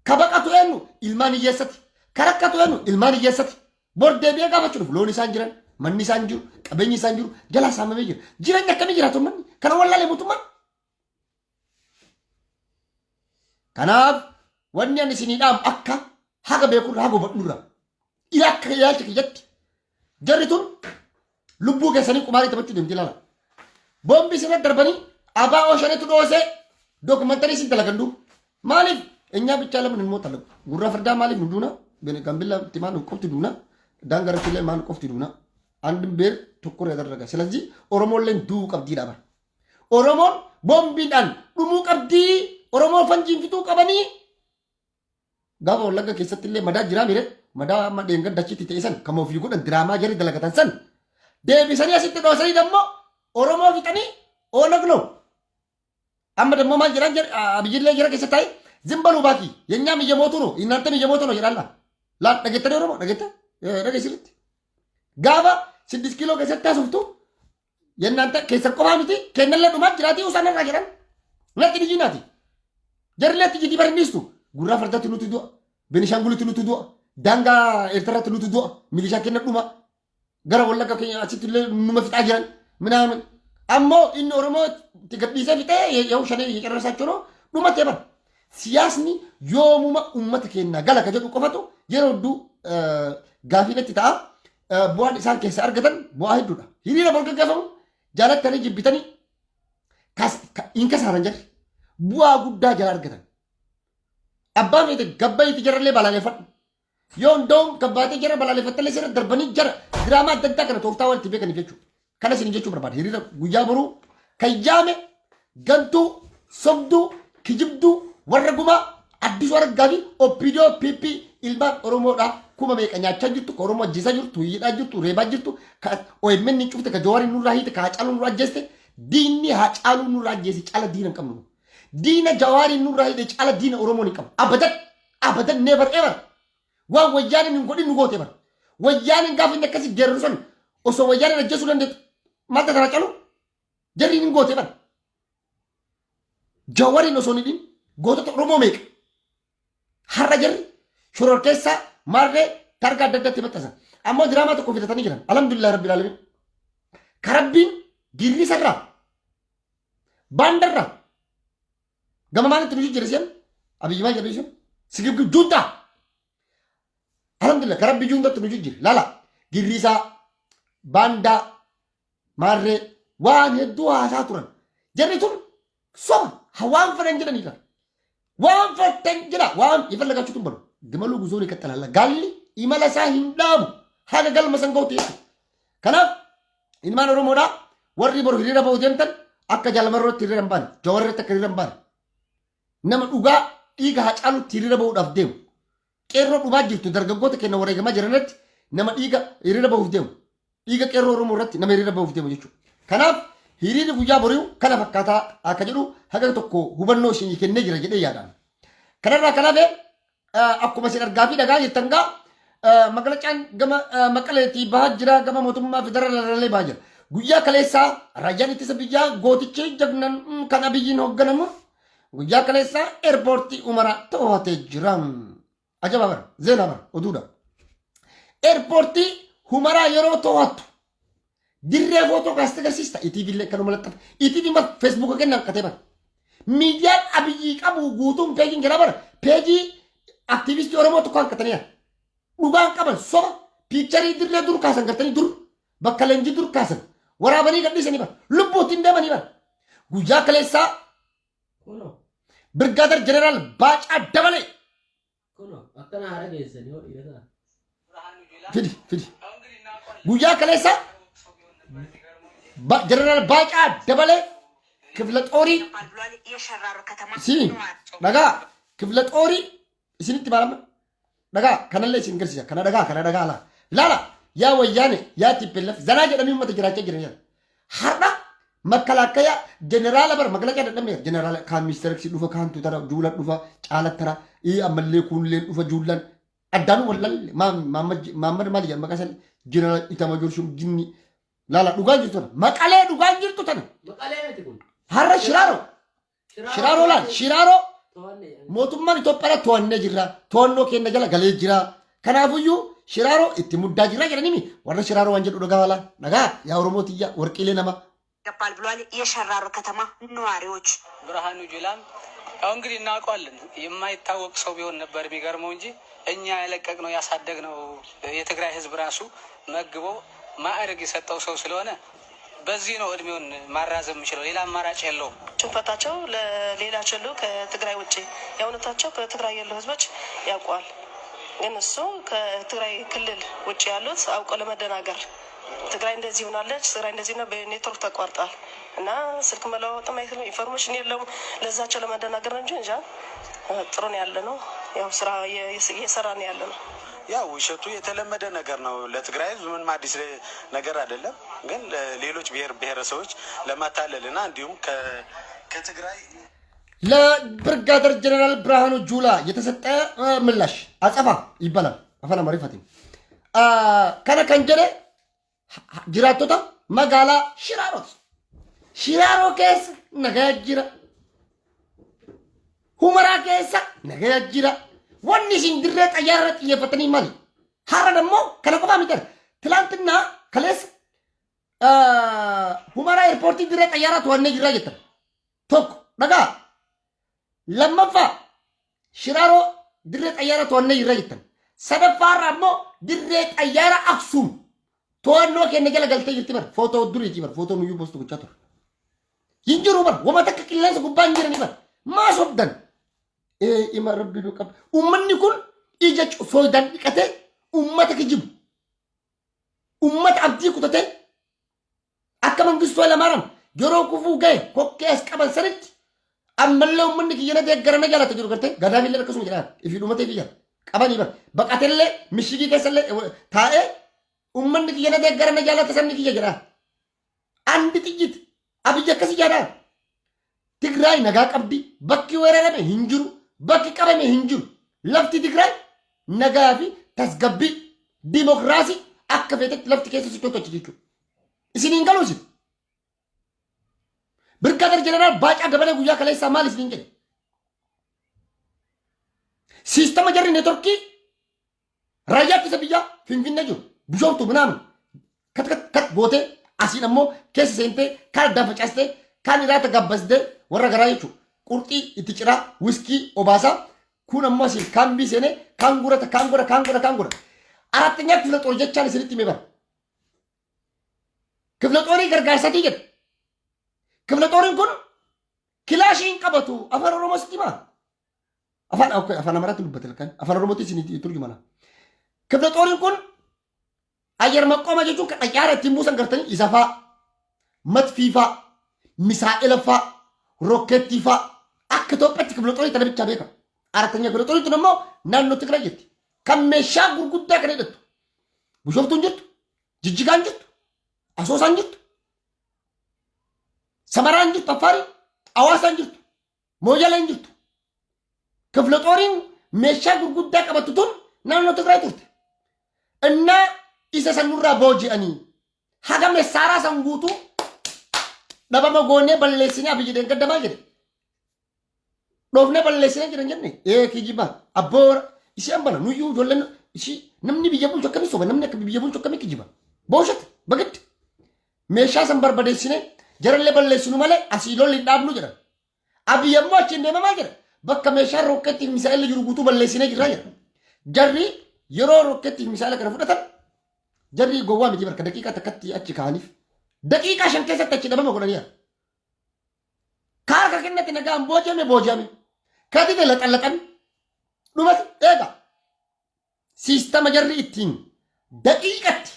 Ka baqatu eenyu ilmaan hiyyeessati. Ka rakkatu eenyu ilmaan hiyyeessati. Bor deebi'ee gaafachuu dhufu loon isaan jiran manni isaan jiru qabeenyi isaan jiru jalaa saamamee jira. Jireenya akkamii jiraatu manni kana wallaalee mootummaan. Kanaaf wanni ani isinii dhaamu akka haga beekurra haga hubadhurra ila akka ilaalcha kiyyatti jarri tun lubbuu keessanii qumaarii taphachuu deemti ilaala. Boombii isinirra darbanii abaa ooshanetu dhoosee dookumantarii isin dalagan duuba. Maaliif enyaa bichaa lama immoo talagu. Gurra fardaa maaliif nu duuna? Gambilla itti maal nu qofti duuna? Daangaratti illee maal qofti duuna? Andin beer tokko irra dalaga. Silazii Oromoolleen du'uu qabdii dhaaba. Oromoon boombiidhaan dhumuu qabdii. Oromoo fanjiin fixuu qabanii. Gaafa Wallagga keessatti illee madaa jiraa mire madaa amma dheengadda achitti ta'e san kan ofii godhan diraamaa jarri dalagatan san deebisanii asitti dhoosanii dammoo Oromoo fixanii Oonag ነው. Amma dammoo maal jedhan Abiyyillee jara keessa taa'e zimbaluu baakii የኛም እየሞቱ ነው እናንተም እየሞቱ ነው jedhan laa. Laal dhageettanii Oromoo dhageetta dhageessiritti. Gaafa 6 kiiloo keessatti haasoftu የእናንተ keessan qofaa miti kennallee dhumaa jiraatii usaan irraa jedhan latti dijiinaati. Jarri latti jidii barinniistu gurraa fardatti nuti du'a Benishaangulitti nuti du'a daangaa Eertiraatti nuti du'a milishaa kenna dhuma gara Wallagga keenya achitti illee numa fixaa jiran minaamin. Ammoo inni Oromoo itti gadhiisee fixee yoo shanee የጨረሳቸው ነው dhumatee bara. Siyaasni yoomuma uummata keenyaa gala ka jedhu qofatu yeroo hedduu gaafii natti ta'a. Bu'aan isaan keessa argatan bu'aa hedduudha. Hiriira bor gaggeeffamu jaalattanii jibbitanii hin kasaaran jarri. Bu'aa guddaa jala argatan. Abbaan feete gabbayitti jarallee balaaleffadhu. Yoo hundaa'uun gabbaatee jara balaaleffattallee sirra darbanii jara diraamaa adda addaa kana tooftaa walitti beekaniif jechuudha. Kana isin jechuu barbaada. Hiriira guyyaa boruu kan yaame gantuu, sobduu, kijibduu, warra gumaa, Addisuu Araggaa fi OPDO PP ilmaan Oromoodhaa kuma meeqa nyaachaa jirtu, ka Oromoo ajjeesaa jirtu, hidhaa jirtu, reebaa jirtu, ka OMN hin cufte, ka Jawaariin nurraa hiite, ka Haacaaluu nurraa ajjeeste, diinni Haacaaluu nurraa ajjeese caala diina hin qabnu. Diina Jawaariin nurraa hidhe caala diina Oromoon hin qabu. Abadan, abadan, never ever. Waan wayyaaneen hin godhin nu goote bara. Wayyaaneen gaafa inni akkasii geeraru san osoo wayyaaneen ajjeesuu dandeettu maal taata Haacaaluu? Jarri hin goote bara. Jawariin osoo hin hidhin gootota Oromoo meeqa? Har'a jarri shororkeessaa maarree targa adda addaatti maxxansan. Ammoo diraamaa tokko fidatanii jiran. Alhamdulillah Rabbil Alamin. Karabbiin girrisarraa baandarraa gama maalitti nu jijjiire seen Abiyyi maal jedhu isin sigibgib juuntaa. Alhamdulillah karabbii juuntatti nu jijjiire. Lala girrisaa baandaa maarree waan hedduu haasaa turan. Jarri tun soba waan fedhan jedhanii kan. Waan fedhan jedha waan ifallagachuutu hin balu. Gimaluu guzoon iqaxxalalla. Gaalli imala isaa hin dhaabu haga galma san ga'utti jechuudha. Kanaaf ilmaan Oromoodhaa warri boru hiriira ba'uu deemtan akka Jaalamarrootti hiriira hin baane, Jawarratti akka hiriira hin baane. Nama dhugaa dhiiga Hacaaluutti hiriira ba'uudhaaf deemu. Qeerroo dhumaa jirtu dargaggoota keenya wareegamaa jiran irratti nama dhiiga hiriira ba'uuf deemu. Dhiiga qeerroo Oromoo irratti nama hiriira ba'uuf deemu jechuudha. Kanaaf hiriirri guyyaa bori'u kana fakkaataa akka jedhu haga tokko hubannoo isin kennee jira jedhee yaadaan. Kanarraa kan hafe akkuma isin argaa fi dhagaa jirtan gaa Magalacaan gama Maqaleetii bahaa jira, gama mootummaa federaalarrallee bahaa jira. Guyyaa kaleessaa raayyaan ittisa biyyaa gootichi jagnan kan Abiyyiin hoogganamu guyyaa kaleessaa eerpoortii Humaraa to'atee jira. Ajaba bara, zeenaa bara, oduudha. Eerpoortii Humaraa yeroo to'attu dirree footoo kaastee agarsiista. ETV illee kanuma laxxafa. ETV ma Feesbuuka kennan qatee bara. Miidiyaan Abiyyii qabu guutuun peejiin jira bara. Peejii aktiivistii Oromoo tokko hanqataniira. Dhugaan qaban soba piikcharii dirree dur kaasan gartanii dur bakka leenjii dur kaasan waraabanii gadhiisanii bara. Lubbuutti hin deemanii bara. Guyyaa kaleessaa Kunoo, Birgaader Jeneraal Baacaa Dabalee kunoo, akkana haara geessanii hoo dhiira ta'a. Fidi fidi. Guyyaa kaleessaa Jeneraal Baacaa Dabalee kifla xoorii ይገባል ብሏል። የሸራሮ ከተማ si ነዋሪ dhagaa kifla xoorii isinitti maalama dhagaa kanallee isin garsiisa, kana dhagaa, kana dhagaa laa laala. Yaa Wayyaane, yaa TPLF, zanaa jedhamii uummata jiraachaa jiran yaa har'a makkalaakkayaa jeneraala bara makalaakaa dadhabne jeneraala kaan mister X dhufa, kaantu tara Juula dhufa, caala tara ii ammallee kuunleen dhufa, Juulaan addaanuu wallalle Maammad maali jedhan maqaa isaan jeneraal Itamajoor Shum jinni laala. Dhugaan jirtu tana, Maqalee dhugaan jirtu tana. Maqalee miti kun. Har'a Shiraaroo, Shiraaroo laal, Shiraaroo. To'anne. Mootummaan Itoophiyaa to'annee jirra, to'annoo keenya jala galee jira, kanaafuyyuu Shiraaroo itti muddaa jira jedhanii warra Shiraaroo waan jedhu dhagaa laa dhagaa. Yaa Oromoo tiyya, warqiilee nama ይገባል ብሏል። የሸራሮ ከተማ ነዋሪዎች ብርሃኑ ጁላም ያው እንግዲህ እናውቀዋለን። የማይታወቅ ሰው ቢሆን ነበር የሚገርመው እንጂ እኛ የለቀቅነው ያሳደግነው የትግራይ ሕዝብ ራሱ መግቦ ማዕረግ የሰጠው ሰው ስለሆነ በዚህ ነው እድሜውን ማራዘም የሚችለው። ሌላ አማራጭ የለውም። ሽንፈታቸው ለሌላ ችሎ ከትግራይ ውጭ የእውነታቸው ከትግራይ ያሉ ህዝቦች ያውቀዋል። ግን እሱ ከትግራይ ክልል ውጭ ያሉት አውቆ ለመደናገር ትግራይ እንደዚህ ሆናለች፣ ትግራይ እንደዚህ ነው፣ በኔትወርክ ተቋርጧል እና ስልክ መለዋወጥም አይችልም፣ information የለውም። ለዛቸው ለመደናገር ነው እንጂ እንጃ ጥሩ ነው ያለ ነው። ያው ስራ እየሰራ ነው ያለ ነው። ያው ውሸቱ የተለመደ ነገር ነው። ለትግራይ ህዝብ ምንም አዲስ ነገር አይደለም። ግን ለሌሎች ብሔር ብሔረሰቦች ለማታለል እና እንዲሁም ከትግራይ ለብርጋደር ጀነራል ብርሃኑ ጁላ የተሰጠ ምላሽ አጸፋ ይባላል። Afaan Amaariffaatiin. Kana kan jedhe jiraattota magaalaa Shiraarooti. Shiraaroo keessa nagaa jira. Humaraa keessa nagaa jira. Wanni isin dirree xayyaara xiyyeeffatanii maali? Har'a immoo kana qofaa miti. ትላንትና kaleessa Humaraa eerpoortii dirree xayyaaraa to'annee jirra jettan. Tokko dhagaa. Lammaffaa Shiraaroo dirree xayyaaraa to'annee jirra jettan. Sadaffaarra ammoo dirree xayyaara Aksuum to'annoo keenya jala galtee jirti bara. Footoo duriiti bara. Footoo nuyyuu post gochaa ture. Hin jiru bara. Wama takka qilleensa gubbaa hin jirani bara. Maa sobdan? Ee ima rabbi nu qaba. Uummanni kun ija soodaan dhiqatee uummata kijibu. Uummata abdii kutatee akka Mangistuu Hayilamaariyaam yeroo kufuu ga'e kokkee as qaban sanitti ammallee uummanni kiyya na deeggarana jaalata jiru gartee Gadaafillee akkasuma jedhaan ifii dhumatee fi jira qabanii bara baqatellee mishigii keessallee taa'ee uummanni kiyya na deeggarana jaalata sabni kiyya jedhaan. Andi xiyyit Abiyyi akkasii jedhaan. Tigraay nagaa qabdi, bakki weerarame hin jiru, bakki qabame hin jiru. Lafti Tigraay nagaa fi tasgabbii dimokiraasii akka feetetti lafti keessa sochootu achi jechuudha. Isiniin galuu isin. Birgaader Jeneraal Baacaa Dabalee guyyaa kaleessaa maal isiniin jedhe? Siistama jarri neetworkii raayyaa ittisa biyyaa Finfinnee jiru Bishooftu ምናምን kat kat kat gootee asiin ammoo keessa seentee kaan addaan facaastee kaan irraa gabbastee warra garaa jechuudha. Qurxii itti ciraa, wiskii obaasaa, kun ammoo asiin kaambii seenee kaan gurata, kaan godha, kaan godha, kaan godha. አራተኛ ክፍለ ጦር jechaan isinitti himee bara. ክፍለ xoorii gargaarsatii jedha. ክፍለ xooriin kun kilaashii hin qabatu. Afaan Oromoo sitti himaa. Afaan, okay, afaan Amaaraatti dubbate kan afaan Oromootti isin turjumana. ክፍለ xooriin kun አየር መቆማ jechuun kan xayyaara ittiin buusan gartanii isa faa, matfii faa, misaa'ila faa, rokkeettii faa akka Itoophiyaatti ክፍለ xoorii tana bichaa beeka. አራተኛ ክፍለ xoorii tun immoo naannoo Tigraay jirti. Kan meeshaa gurguddaa kan hidhattu. Bishooftuun jirtu, Jijjigaan jirtu, Asoosaan jirtu, Samaraan jirtu, Affaariin, Hawaasaan jirtu, Mooyyaleen jirtu. ክፍለ xooriin meeshaa gurguddaa qabattu tun naannoo Tigraay turte. Innaa isa san nurraa booji'anii haga messaaraa san guutuu dhabama goonee balleessinee Abiyyi dheengadda maal jedhe? Dhoofnee balleessinee jiran jenne ee kijiba abboo ishee ambana nuyyuu ijoolleen ishii namni biyya bulchu akkamii soba, namni akka biyya bulchu akkamii kijiba booshate bagatti meeshaa san barbadeessinee jarallee balleessinu malee asii lolli hin dhaabnu jedhan. Abiy ammoo achiin deema maal jedha? Bakka meeshaan rokkeettii fi misaa'elli jiru guutuu balleessinee jirra jedha. Jarri yeroo rokkeettii fi misaa'ela kana fudhatan jarri gowwaa miti barka daqiiqaa takkatti achi kaa'aniif daqiiqaa 5 keessatti achi dhabama godhanii. Ka harka kennate nagaan booji'ame booji'ame. Ka dide laxan laxan dhumate eega. Siistama jarri ittiin daqiiqatti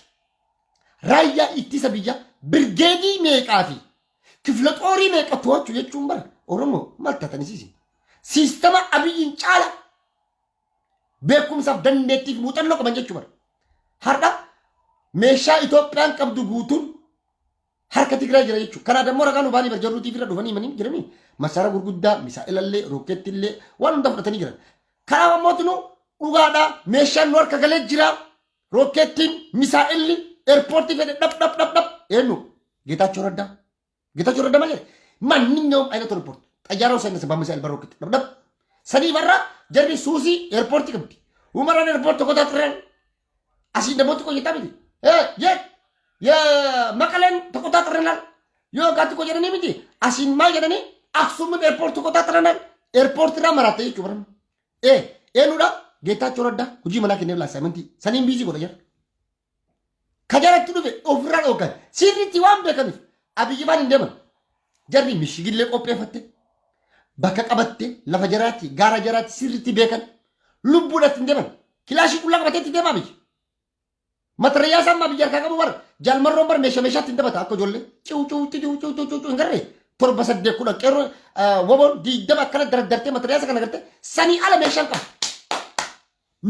raayyaa ittisa biyya birgeedii meeqaa fi kifla xoorii meeqa to'achuu jechuun bara Oromoo maal taatanii? Siistama Abiyyiin caala beekumsaaf, dandeettii fi muuxannoo qaban jechuu bara. Har'a meeshaa Itoophiyaan qabdu guutuun harka Tigraay jira jechuudha. Kanaaf immoo ragaa nu baanii barjarruutii irra dhufanii himanii jiranii masaara gurguddaa, misaa'ilallee, rookeettillee waan hunda fudhatanii jiran. Kanaaf ammoo nu dhugaadhaa meeshaan nu harka galee jira. Rookeettiin, misaa'illi, eerpoortii fedhe dhap dhap dhap dhap eenyu? Geetaachoo Raddaa. Geetaachoo Raddaa maal jedhe? ማንኛውም አይነት ሪፖርት ጠያራው ሳይነሳ በሚሳኤል በሮኬት dhap dhap. Sadii barra jarri suusii eerpoortii qabdi. Humaraan eerpoortii ተቆጣጥረን asii ደግሞ ቆይታ miti. የት የመቀሌን ተቆጣጥረናል። Yoo gaatti jedhanii miti asiin maal jedhanii? Aksuumin eerpoortii ተቆጣጥረናል። Eerpoortii irraa maraatte jechuu baranna. Ee eenyudha? Geetaachoo Raddaa hojii manaa kenneef laassaamantii saniin busy godha jira. Ka jalatti dhufe ofirraa dhoogan sirriitti waan beekaniif Abiyyi faan hin deeman. Jarri mishigillee qopheeffatte, bakka qabatte, lafa jaraatti, gaara jaraatti sirriitti beekan, lubbuudhaatti hin deeman. Kilaashii qullaa qabatee itti deema Abiyyi. Matarayyaa isaa amma biyya harkaa qabu bara jaalmarroon bara meeshaa meeshaatti hin taphata akka ijoollee ciu ciu ciu ciu ciu ciu hin garree 7, 8, 10 qeerroo woboon 20 akkana dardartee matarayyaa isa kana gartee sanii ala meeshaan qabu.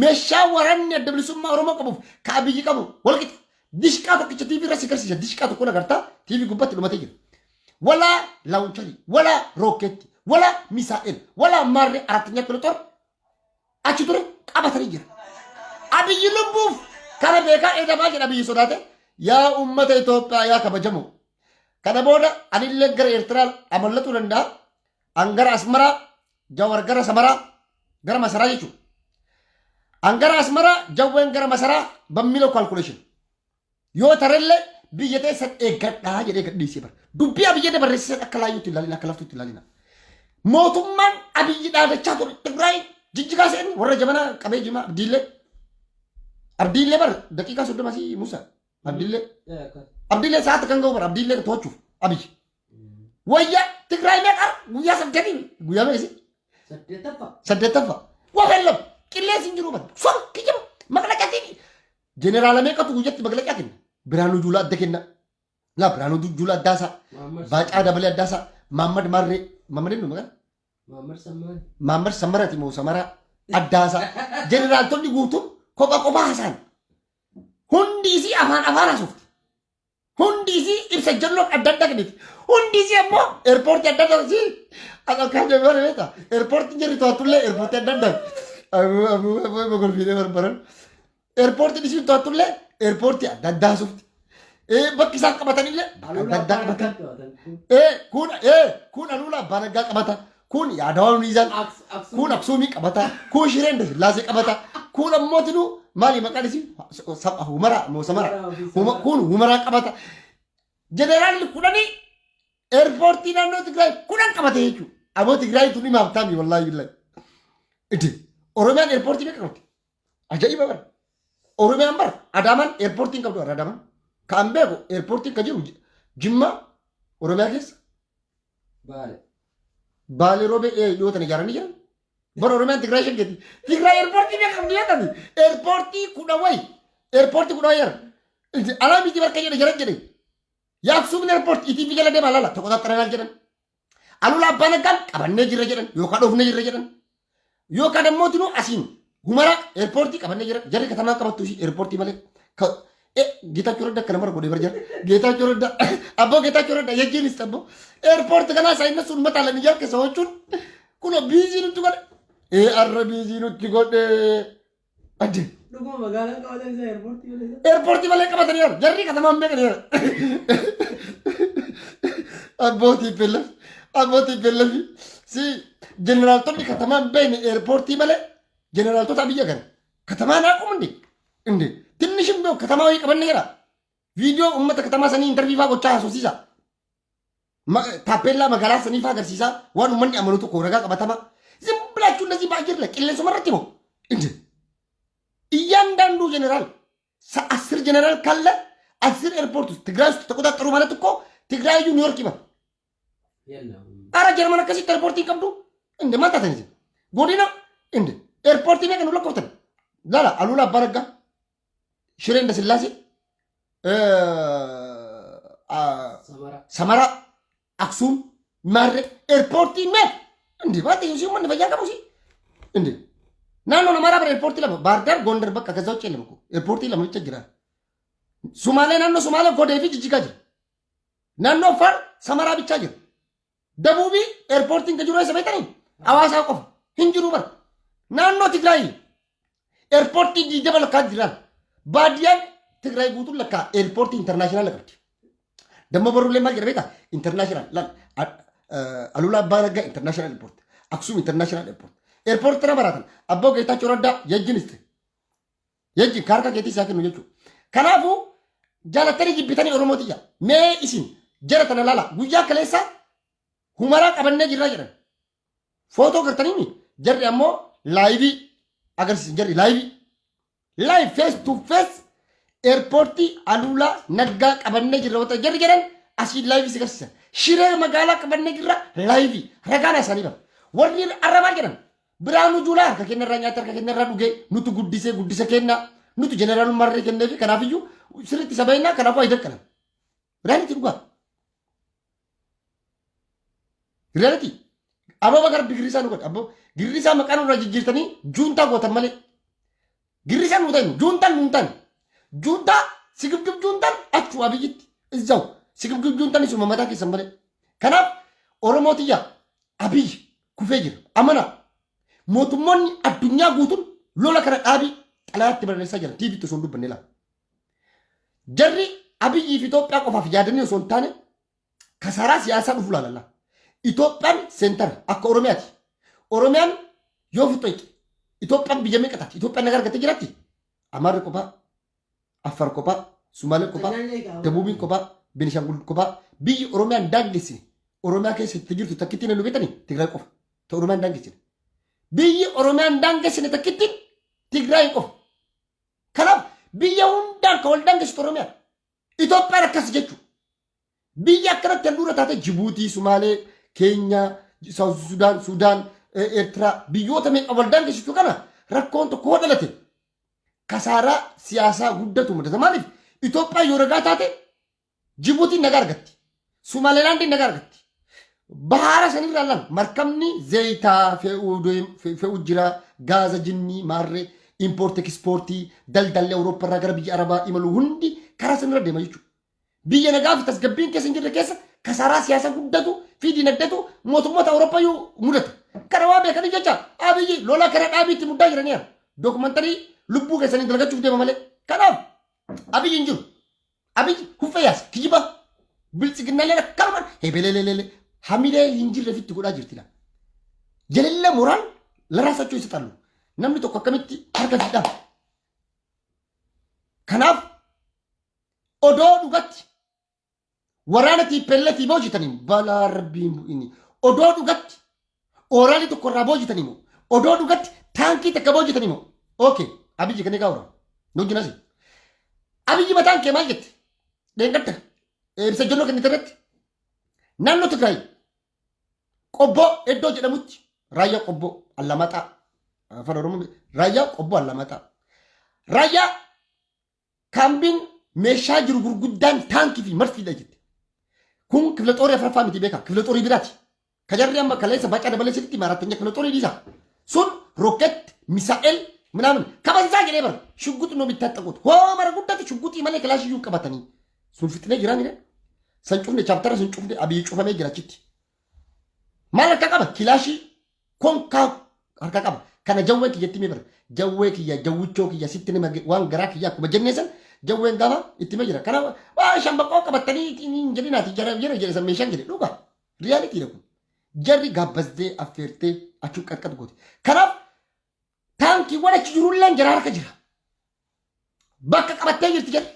Meeshaa waraanni Adda Bilisummaa Oromoo qabuuf ka Abiyyi qabu walqixa. Dishqaa tokkicha TV irra si garsiisa. Dishqaa tokko agartaa TV gubbatti dhumatee jira. Walaa launcherii, walaa rookeetti, walaa misaa'el, walaa maarree አራተኛ ክፍለ ጦር achi ture qabatanii jira. Abiyyi lubbuuf kana beekaa eedamaa jedha Abiyyi sodaate. Yaa uummata Itoophiyaa, yaa kabajamoo. Kana booda anillee gara Eertiraa amallatuu danda'a. An gara Asmaraa, Jawar gara Samaraa, gara Masaraa jechuudha. An gara Asmaraa, Jawween gara Masaraa በሚለው calculation. Yoo tarellee biyya teessan eeggadhaa jedhee gadhiisee bara. Dubbii Abiyyi barreessisan akka laayyootti ilaalina, akka laftutti ilaalina. Mootummaan Abiyyi dhaadachaa ture Tigraay jijjigaa se'an warra jabanaa qabee jimaa Abdiillee. Abdiillee bara daqiiqaa 30 si Musa. Abdiillee. Abdiillee sa'aata kan ga'u bara Abdiillee to'achuuf Abiyyi. Wayya Tigraay meeqa guyyaa 8 guyyaa meeqsi? Saddeettaffaa. Saddeettaffaa. Waa lama qilleensi hin jiru bara. Soba kijiba maqlaqatiin jeneraala meeqatu guyyatti maqlaqaa kenna? Biraanuu Juulaa adda kenna. Laa, Biraanuu Juulaa addaasaa. Baacaa Dabalee addaasaa. Maammad Marree. Maammad eenyu maqaan? Maammar Sammaan. Maammad Sammarati moo Samaraa addaasaa. Jeneraaltonni guutuun kopha kophaa haasa'an. Hundi isii afaan afaan haasofti. Hundi isii ibsa jennoo adda addaa kenniti. Hundi isii ammoo eerpoortii adda addaa isii akka jedhu beektaa. Eerpoortii jirri to'attullee eerpoortii adda addaa. Abuu abuu abuu golfiidee barbaran. Eerpoortiin isiin to'attullee eerpoortii adda addaa haasofti. Bakki isaan qabatanillee bakka adda addaa qabatan. Kun Aluula Abbaa Naggaa qabata. Kun Yaadawaa Niizaan. Kun Aksuumii qabata. Kun Shireen Sillaasee qabata. Kun ammoo tinuu maali maqaan isii? Humaraa moo Samaraa? Kun Humaraa qabata. Jeneraalli 10 eerpoortii naannoo Tigraay 10 qabate jechuudha. Aboo Tigraay tun himaaf taami wallaahi billahi. Itti Oromiyaan eerpoortii meeqa qabdi? Ajaa'iba bara. Oromiyaan bara Adaamaan eerpoortii hin qabdu Adaamaan. Kan beeku eerpoortiin kan jiru Jimma Oromiyaa keessa. Baale. Baalee Roobee dhiyootan ijaaranii jiran. Bara Oromiyaan Tigraay shangeeti. Tigraay eerpoortii meeqa qabdi jedhani? Eerpoortii 10 wayi. Eerpoortii 10 wayi. Alaa miti bakka jedhe jaran jedhe. የአክሱምን ኤርፖርት ኢቲቪ jala deemaa laala ተቆጣጥረናል jedhan. Alula Abbaa Naggaan qabannee jirra jedhan yookaan dhoofnee jirra jedhan. Yookaan ammoo tinuu asiin Humara eerpoortii qabannee jira. Jarri katamaa qabattu ishii eerpoortii malee. Geetaachoo Raddaa akkana mara godhee bara jira. Geetaachoo Raddaa abboo Geetaachoo Raddaa yajjiinis abboo eerpoortii kanaa isaa inni sun mataa lamiyyaa keessa hochuun kun busy nutti godhe. Ee arra busy nutti godhe. Adde Dhuguma magaalaan qabatan isaa eerpoortii malee. Eerpoortii malee qabatanii jiru. Jarri katamaa hin beekan jiru. Abbootii beellaf. Abbootii beellaf. Si jeneraaltonni katamaa hin beekne eerpoortii malee jeneraaltota biyya kana. Katamaa naa qumu inde. Inde. Tinnishim beeku katamaa wayii qabanne jira. Viidiyoo uummata katamaa sanii intarvii fa'aa gochaa haasofsiisa. Taappeellaa magaalaa sanii fa'aa agarsiisaa waan uummanni amanu tokko ragaa qabatama. ዝም ብላችሁ እንደዚህ በአየር ላይ qilleensuma irratti moo እንዴ? እያንዳንዱ ጀኔራል 10 ጀኔራል ካለ 10 ኤርፖርት ውስጥ ትግራይ ውስጥ ተቆጣጠሩ ማለት እኮ ትግራዩ ኒውዮርክ ይበል። Yalla. Ara Jarman akkasitti eerpoortii hin qabdu እንደ maal taatan isin godina እንደ eerpoortii meeqa nu lakkooftan laala? Aluula Abbaa Naggaa, Shiree Indasillaasee, Samara. Samaraa, Aksuum, Maarree, eerpoortii meeqa እንደ maal ta'e? Uummanni fayyaa qabu si እንደ naannoon Amaaraa bara eerpoortii lama, Baardaar, Gondar, bakka ከዛ ውጭ የለም እኮ። eerpoortii lama ብቻ jira. Sumaalee, naannoo Sumaalee Godee fi Jijjigaa jira. Naannoo Affaar Samaraa ብቻ jira. Dabuubii eerpoortiin kan jiru eessa beektanii? Hawaasaa qofa hin jiru bara. Naannoo Tigraay eerpoortii 20 lakkaa jiran. Baadiyyaan Tigraay guutuun lakkaa eerpoortii international qabdi. Damma barruulee maal jedha beektaa? International laal, Alula Abbaa Naggaa international airport, Aksum international airport. Eerpoortii tana baraatan abboo Geetaachoo Raddaa yajjin iste. Yajjin kaarkaa keetii isaa kennu jechuudha. Kanaafuu jaalattanii jibbitanii Oromootiyya. Mee isin jara tana laala, guyyaa kaleessa Humaraa qabannee jirraa jedhan. Footoo gartanii jarri ammoo live agarsiisan, jarri live. Live face to face eerpoortii Aluulaa Naggaa qabannee jirra wanta jarri jedhan asii live si agarsiisan. Shiree magaalaa qabannee jirra, live ragaan isaanii bara. Warri arrabaa jedhan Biraanuu Juulaa harka keenya irraa nyaata, harka keenya irraa dhugee, nutu guddisee guddisa kenna, nutu jeneraalummaa kennee fi kanaafiyyuu sirriitti isa beeknaa, kanaafuu ayi daqqalan. Reality dhugaa. Reality. Ababa gara girrisaa nu godhe. Abbo girrisaa maqaa nurraa jijjiirtanii juuntaa gootan malee. Girrisaa nu ta'in juuntaan nu hin taane. Juuntaa sigibgib juuntaan achuu Abiyyitti እዛው sigibgib juuntaan isuma mataa keessan malee. Kanaaf Oromootiyya, Abiyyi kufee jira. Amana, mootummoonni addunyaa guutuun lola kana dhaabii xalayaatti barreessaa jiran tiiviitti osoo hin dubbanne laata. Jarri Abiyyii fi Itoophiyaa qofaaf yaadanii osoo hin taane kasaaraa siyaasaa dhufu laalalla. Itoophiyaan center akka Oromiyaati. Oromiyaan yoo fixxe Itoophiyaan biyya meeqa taati? Itoophiyaan nagaa argattee jiratti? Amaarri kophaa, Affaar kophaa, Sumaalee kophaa, Dabuubiin kophaa, Benishaangul kophaa. Biyyi Oromiyaan daangessine Oromiyaa keessa jirtu takkittiin nu beektanii Tigraay qofa. Ta Oromiyaan daangessine. Biyyi Oromiyaan daangessine takkittiin Tigraay qofa. Kanaaf biyya hundaan kan wal daangessitu Oromiyaa. Itoophiyaan akkas jechuudha. Biyya akkanatti handhuura taate Jibuutii, Sumaalee, Keenyaa, South Sudaan, Sudaan, Eertiraa, biyyoota meeqa wal daangessitu kana rakkoon tokko hoo dhalate kasaaraa siyaasaa guddatu mudata. Maaliif? Itoophiyaan yoo ragaa taate Jibuutiin nagaa argatti. Sumaaleelaandiin nagaa argatti. Bahaara sanirraa lan markabni zayitaa fe'uu jira, gaaza, jinnii maarree, import exportii, daldalli Awurooppaa irraa gara biyya Arabaa imalu hundi karaa sanirra deema jechuudha. Biyya nagaa fi tasgabbiin keessa hin jirre keessa kasaaraa siyaasaa guddatu fi dinagdeetu mootummoota Awurooppaa iyyuu mudata. Kana waan beekaniif jecha Abiyyi lola kana dhaabiitti muddaa jiraniira. Dookumantarii lubbuu keessanii dalagachuuf deema malee. Kanaaf Abiyyi hin jiru. Abiyyi huffee yaasa kijiba biltsiginnaalee akkanumaan hebelelelele hamilee hin jirre fitti godhaa jirti laa. Jalilla moraal ለራሳቸው ይሰጣሉ። Namni tokko akkamitti harka fiidhaa? Kanaaf odoo dhugatti waraana TPLF boojitanii balaa rabbiin bu'ini. Odoo dhugatti ooraalii tokko irraa boojitanii moo? Odoo dhugatti taankii takka boojitanii moo? Okay, Abiyyi kan egaa waraana. Nuti nasi. Abiyyi mataan kee maal jette? Dheengadda ibsa jennoo kennite irratti naannoo Tigraay Qobboo iddoo jedhamutti, Raayyaa Qobboo Allamaxaa, afaan Oromoo Raayyaa Qobboo Allamaxaa, Raayyaa kaambiin meeshaa jiru gurguddaan taankii fi marfiidha jette. Kun kifla xoorii afuraffaa miti beekaa, kifla xoorii biraati. Kajarri amma kaleessa Bacaa Dabalee sirriitti maarattanya kifla xoorii dhiisa. Sun rocket misaa'el ምናምን ከበዛ jedhee bara ሽጉጥ ነው የሚታጠቁት. Hoo mara guddate shugguxii malee kilaashii iyyuu qabatanii. Sun fixnee jiraa mire. San cufne, chaptera sun cufne, Abiyyi cufamee jira achitti. Maal akka qaba? Kilaashii konkaa Harka qaba. Kana jawwee kiyyatti himee bara. Jawwee kiyya, jawwichoo kiyya, sitti nima waan garaa kiyya akkuma jennee san jawween gaafa itti himee jira. Kana waan shambaqoo qabattanii hin jedhinaati jara jara jedhe san meeshaan jedhe dhugaa. Reality dha kun. Jarri gaabbazdee affeertee achuu qaxqax gooti. Kanaaf taankiiwwan achi jirulleen jara harka jira. Bakka qabattee jirti jarri.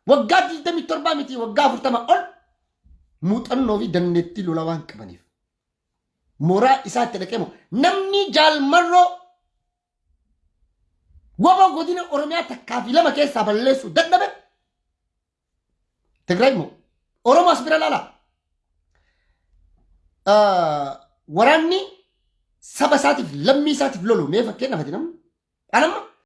Waggaa 27 miti, waggaa 40 ol muuxannoo fi dandeettii lola waan qabaniif. Mooraa isaatti dhaqee moo namni jaalmarroo waboo godina Oromiyaa takkaa fi lama keessaa balleessuu dadhabe Tigraay moo Oromoo as bira laalaa. Waraanni saba isaatiif, lammii isaatiif lolu, mee fakkeenyaaf ati namni anamma